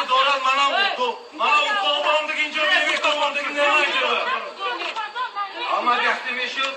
Назорат манам укол. Мана укол бомдиг инҷо бевикто бомдиг нема инҷо. Ама гахти мешуд.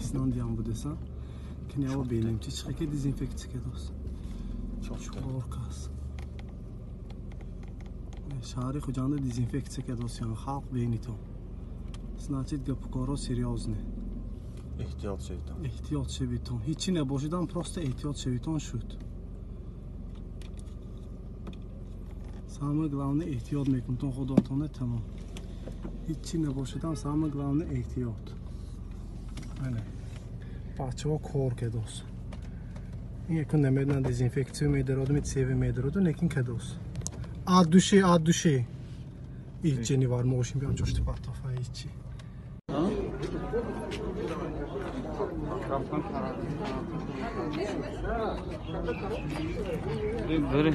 Исландиям будеса киняво бинем чи чихе ки дезинфексия кедос. Чор кас. Шаҳри Хуҷанда дезинфексия кедосян халқ бенито. Значит гапкоро серьёзне. Эҳтиёт шевитон. Эҳтиёт шевитон. Ҳичи набошидан просто эҳтиёт шевитон шуд. Самое главное эҳтиёт мекунтон худотона тамом. Ҳичи набошидан самое главное эҳтиёт. Ане. Бачаҳо кор кедос. Ин якун намедонам дезинфексия медароду, цеви медароду, лекин кедос. От души, от души. Ичи не вар мошин биям ҷошти партофа ичи. Бери.